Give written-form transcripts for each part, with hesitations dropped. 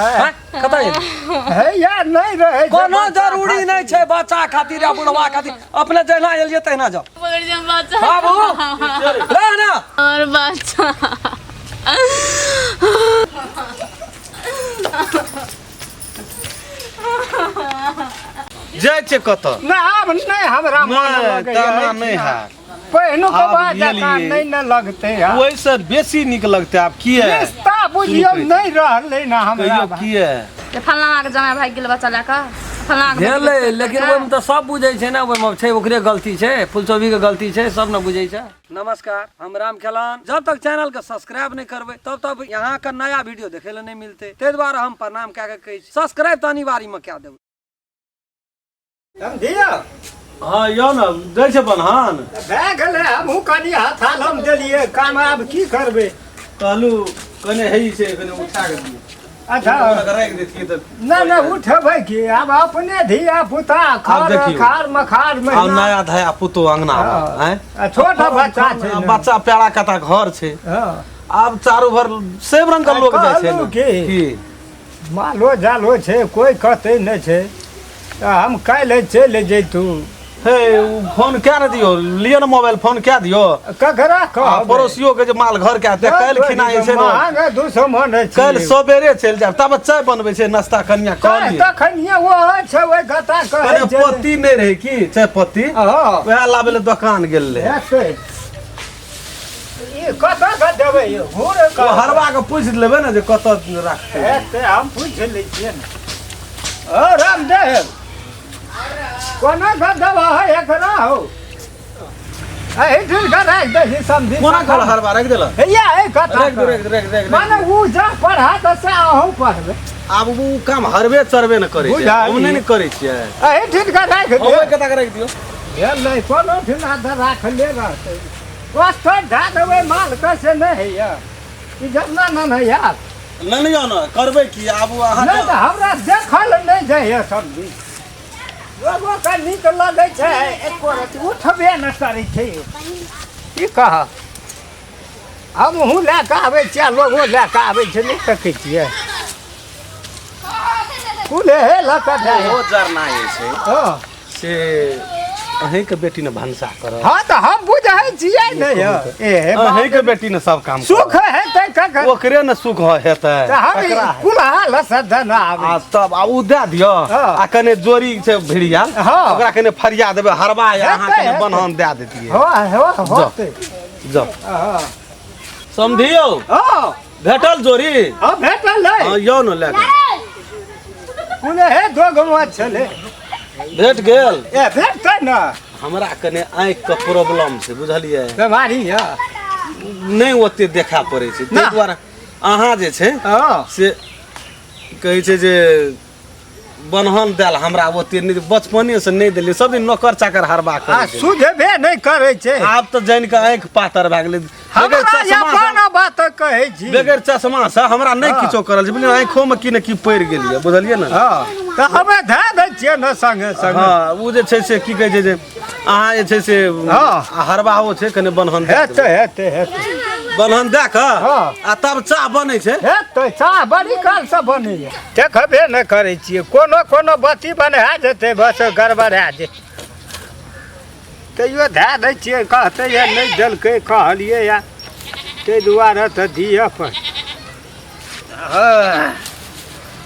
आँय, कतऽ एलियै हे यार नहि रहै छै कोनो बच्चा जरूरी खातिर। नहि छै बच्चा खातिर या बुढ़वा खातिर अपने जहिना एलियै तहिना जाउ पकड़ जा बच्चा बाबू रह ना और बच्चा जाइ छै कतऽ नहि आब नहि हमरा मन नहि लगैए तेना नहि हैत पहिनुक आब बात जकाँ गेलियै। नहि ने लगतै आब। ओहिसँ बेसी नीक लगतै आब किए रिश्ता बुझियौ नहि रहलै ने हमरा कहियो किए जे फलना के जमाई भागि गेल बच्चा लए कऽ फलना के भेलै लेकिन ओहिमे तऽ सब बुझै छै ने ओहिमे छै ओकरे गलती छै फुलचोबीके गलती छै सब ने बुझै छै नमस्कार हम राम खेलान जब तक चैनल के सब्सक्राइब नहीं करबै तब तक यहाँ के नया वीडियो देखे ले नहीं मिलते ताहि दुआरे हम प्रणाम कए के कहै छी सब्सक्राइब तऽ अनिवार्य में कए देबै समझियौ हँ यौ ने दै छै बन्हन भए गेलै हमहूँ कनि हथाल हम देलियै काम आब की करबै कहलू कने हे छै कने उठा के दियौ अच्छा राखि देतियै तऽ नहि नहि उठेबै की आब अपने धिया पुता खर देखियौ। खार मखार आब महीना नया धया पुतो अंगना मे, हँ। आँय? आ छोट बच्चा छै ने। बच्चा प्यारा कता घर छै हँ। आब चारू भर सब रंग के लोग जाइ छै कहलहुँ ने की? की मालो जालो छै कोइ कहतै नहि छै तऽ हम काल्हि चलि जैतू हे उ फोन कए ने दियौ लिअ ने मोबाइल फोन कए दियौ ककरा आ कहबै पड़ोसियो के जे माल घर के आते काल्हि खिना जे छै ने महग दुश्मन छी काल्हि सबेरे चलि जायब तब चाय बनबै छै नाश्ता कनिया कऽ लिअ तखनिये ओ छै ओहि गता कहै कने छै पत्ती नहि रहै की चाय पत्ती हँ वएह लाबै लए दोकान गेल रहै हेतै। ई कतऽ के देबै यौ घूर ओ हरवा के पूछि लेबै ने जे कतऽ राखतै हेतै हम पूछि लै छियै ने ओ रामदेव कोना के दवा है एकरा हो एहिठाम के राखि दै छी समझी कोना कहल हरवा राखि देलक हैया है कथा राखि दे राखि दे राखि दे राखि दे। माने उ जा पढ़ा तऽ से अहूँ पढ़बै आब उ काम हरबे चरबे ने करै छै बुझाइ। हम नहि ने करै छियै एहिठाम के राखि दे ओहि कतऽ के राखि दियौ भेल नहि कोनो ठिना तऽ राखले रहतै कष्ट धए देबै मालके से नहि होइए ई जतना ने होइए नहि नहि यौ ने करबै की आब ओ नहि अहाँके तऽ हमरा देखल नहि जाइए सब्जी लोगोके नीक लगै छै एको रति उठबे नहि करै छै की कह हमहूँ लए कऽ आबै छियै आ लोगो लए कऽ आबै छै नहि देखै छियै कुले हे लऽ कऽ जाइ ओ जरना जे छै हँ से अहींके बेटी ने भनसा करत हँ तऽ हम बुझै छियै ने यौ ए अहींके बेटी ने सब काम सुख हेतै कखन ओकरे ने सुख हेतै तऽ हम ककरा हेतै? कुल्हा लऽ धन आबै आ तब आ उ दए दियौ हँ। आ कने जोड़ी छै भिड़िया हँ। ओकरा कने फरिया देबै हरबा या अहाँ हेतै, कने हेतै। बन्हन दए देतियै हँ हँ होतै जाउ हँ समधियौ हँ भेटल जोड़ी हँ भेटल हँ है यौ ने लए कऽ कुने हे दो गो छलै भेट गेल ए भेटतै ने हमरा कने आँखिके प्रॉब्लम छै बुझलियै बेमारी यऽ नहि ओते देखा पड़ै छै ताहि ना। दुआरे अहाँ जे छै हँ से कहै छै जे बन्हन देल हमरा ओते नहि बचपनेसँ नहि देलियै सब दिन नौकर चाकर हरबा आ करै छै सुझबे नहि करै छै आब तऽ जानि कऽ आँखि पातर भए गेलै हमरा बगैर चश्मा अपन बात कहै छी बगैर चश्मा से हमरा नहि हँ। किछो करल छै बुझलियै आँखोमे की ने की पड़ि गेल यऽ बुझलियै ने हँ तऽ हमे धए दै छियै ने संगे संगे हँ ओ जे छै से की कहै छै जे अहाँ जे छै से हँ। आ हरबाहो छै कने बन्हन दए हेतै देबै। हेतै हेतै बन्हन दए कऽ हँ। आ तब चाह बनै छै हेतै चाह बड़ी कालसँ बनैए देखबे नहि करै छियै कोनो कोनो बत्ती बन्हा जेतै बस गड़बड़ा जेतै तैयो धए दै छियै कहतै यऽ नहि देलकै कहलियै यऽ ताहि दुआरे तऽ दिअ पर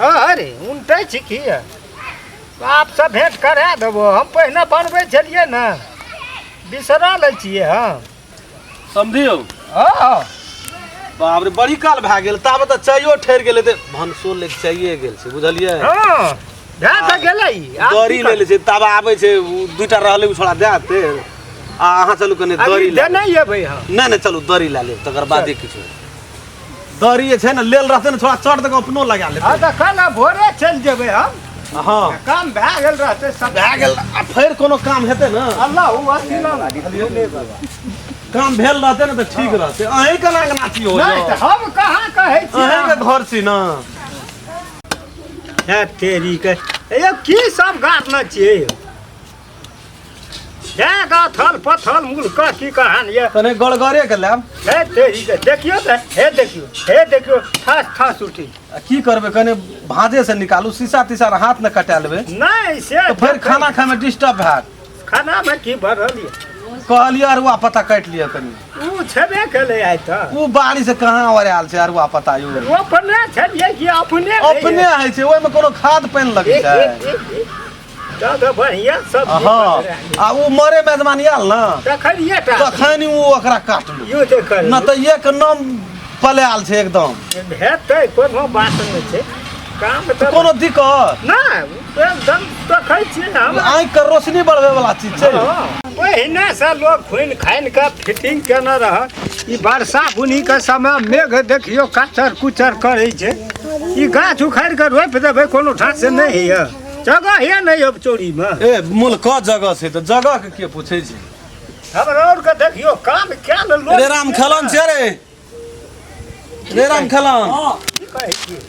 हँ अरे उनटै छी की बापसँ भेँट करा देबो हम पहिने बनबै छलियै ने बिसरा लै छियै हम समझियौ हँ बाप रे बड़ी काल भए गेल ताबे तऽ चायो ठहरि गेलै तऽ भनसो लग चाइए गेल छै बुझलियै हँ भए तऽ गेलै आब दरी की ले लै छै ताबे आबै छै उ दूटा रहलै उ छोड़ा दए देतै आ अहाँ चलू कने करबै? दरी अभी लए देने एबै हम नहि नहि चलू दरी लए लेब तकर बादे किछु दरी जे छै ने लेल रहतै ने थोड़ा चढ़ दऽ कऽ अपनो लगा लेतै हँ तऽ काल्हि भोरे चलि जेबै हम हँ काम भए गेल रहतै सब भए गेल आ फेर कोनो काम हेतै ने अल्लाह हु अथी लग काम भेल रहतै ने तऽ ठीक रहतै अहीं केना केना छी हो नहि तऽ हम कहाँ कहै छी अहींके घर छी ने हे तेरी के यौ की सब गाड़ने छियै यौ जाएगा थल पथल मूल का की कहान ये कने गड़गड़े के लाएब। हे तेरी के देखियो त, हे देखियो, हे देखियो, ठास ठास उठी। आ की करबै, कने भांजे से निकालू, शीशा तीसा हाथ न कटा लेबै नहीं से तो फेर खाना खाए में डिस्टर्ब हैत। खाना में की भरल ये? कहलियै अरुआ पत्ता काटि लिअ कनी। उ छेबे केलै आइ त। उ बाड़ी से कहाँ ओरायल छै अरुआ पत्ता यौ? ओ अपने छलियै कि अपने अपने होइ छै, ओहिमे कोनो खाद पानि लगै छै? तऽ बढ़िया सब। हँ, आ उ मरे मेजबान आयल ने तखनिये टा तखन उ ओकरा काटलू यो देखल न तऽ एक नाम पलायल छै एकदम। हेतै कोनो बात नहि छै, काम तऽ कोनो दिक्कत नहि, एकदम देखै छियै हम। आँखि के रोशनी बढ़बै वाला चीज छै। ओहिना से लोग खुनि खानि कऽ फिटिंग केने रह। ई वर्षा बुनी के समय मेघ देखियो काचर कुचर करै छै, ई गाछ उखाड़ि कऽ रोपि देबै कोनो ठाम से नहि होइए, जगह हे नहि अब चोरी में। ए मुल्क जगह छै तऽ जगह के के पूछै छै? हमरा और के देखियो काम क्या लोग। रे राम खेलन छै रे, रे राम खेलन। की कहै छियै?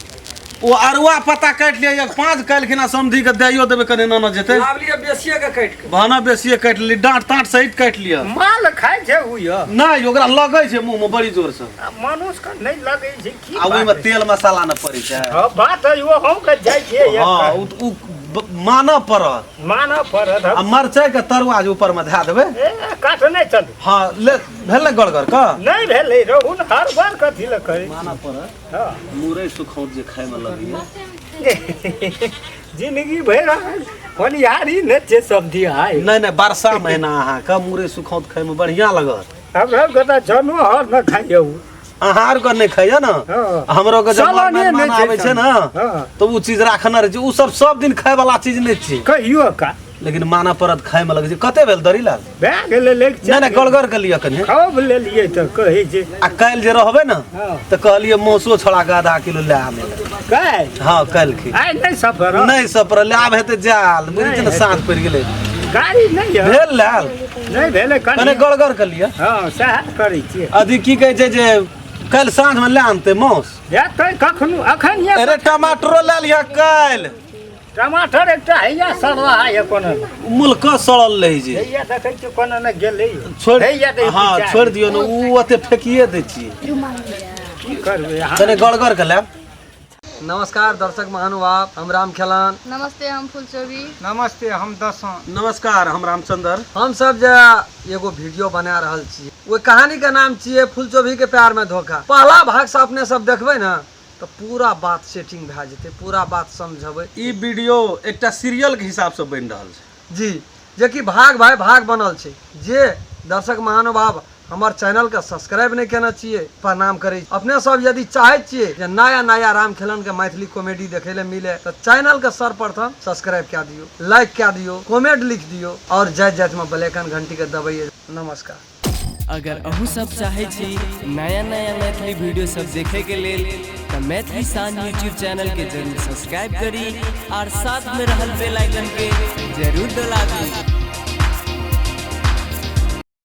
ओ अरुआ पत्ता काटि लिअ, एक पाँच काल्हिखिना समधी के दैयो देबै कने नाना जेतै। लाब लिअ बेसिए के काटि के। भाना बेसिए काटि ली, डाँट ताँट सहित काटि लिअ। माल खाइ छै उ यौ। नहि ओकरा लगै छै मुँह मे बड़ी जोर से। आ मनुष्य के नहि लगै छै की? आ ओहिमे तेल मसाला नहि पड़ै छै। हँ बात है, ओ हम के जाइ छियै। हँ उ मानऽ पड़त, मानऽ पड़त। आ मरचाइ के तरुआ जे ऊपर मे धए देबै। ए काटने चलू। हँ ले भेल ने गड़गड़ के? नहि भेलै रहु, हर बार कथी लए करै? मानऽ पड़त। हँ मुरई सुखौत जे खाय मे लगैया। जिंदगी भरि होनिहारी नहि छै सब्जी आइ। नहि नहि वर्षा महीना अहाँके मुरई सुखौत खाय मे बढ़िया लगत। हमरा के तऽ जनोहर न खाइयौ। अहाँ आरके नहि खाइया ने? हमरो के जब मेहमान आबै छै ने तऽ उ चीज राखने रहै छै। उ सब सब दिन खाय वाला चीज नहि छै कहियो का, लेकिन मानऽ पड़त खाय मे लगै छै। कते भेल दरी लाल? भए गेलै लेके। नहि नहि गड़गड़ के लिअ कनि। खूब लेलियै तऽ कहै छै। आ काल्हि जे रहबै ने तऽ कहलियै मौसो छोड़ा के आधा किलो लए आनै लए। काल्हि? हँ काल्हि। आइ नहि सफर? नहि सफर, लए आब हेतै जाल, बुझै छियै ने साँझ पड़ि गेलै। गाड़ी नहि भेल लाल? नहि भेलै, कने गड़गड़ के लिअ। हँ सएह करै छियै। अथी की कहै छै जे काल्हि साँझमे लए आनतै मौस? हेतै कखनो अखन। अरे टमाटरो लए लिअ काल्हि। टमाटर एकटा हैया सड़ला है कोनो मुल्क सड़ल रहै छै। हैया देखै छियै कोनो ने गेलै। छोड़ हँ छोड़ि दियौ ने, उ ओते फेकिए दै छियै। की करबै? कने गड़गड़ के लाएब। नमस्कार दर्शक महानुभाव, हम राम खेलन। नमस्ते, हम फुलचोबी। नमस्ते, हम दसों। नमस्कार, हम रामचंद्र। हम सब जे एगो वीडियो बना रहल छी ओहि कहानी के नाम छियै फुलचोबी के प्यार में धोखा। पहला भाग से अपने सब देखबै ने तऽ पूरा बात सेटिंग भए जेतै, पूरा बात समझबै। ई वीडियो एकटा सीरियल के हिसाब से बनि रहल छै जी, जेकि भाग भाई भाग बनल छै। जे दर्शक महानुभाव हमर चैनल के सब्सक्राइब नहीं केने छियै, प्रणाम करै। अपने सब यदि चाहै छियै जे नया नया राम खेलन के मैथिली कॉमेडी देखै ले मिले तऽ चैनल के सर्वप्रथम सब्सक्राइब कए दियौ, लाइक कए दियौ, कमेंट लिख दियौ और जाइत जाइत में बेल आइकन घंटी के दबैयै। नमस्कार। अगर अहूँ सब चाहै छी नया नया मैथिली वीडियो सब देखे के लेल तऽ मैथिली शान यूट्यूब चैनल के जरूर सब्सक्राइब करी और साथ में रहल बेल आइकन के जरूर दबा दी।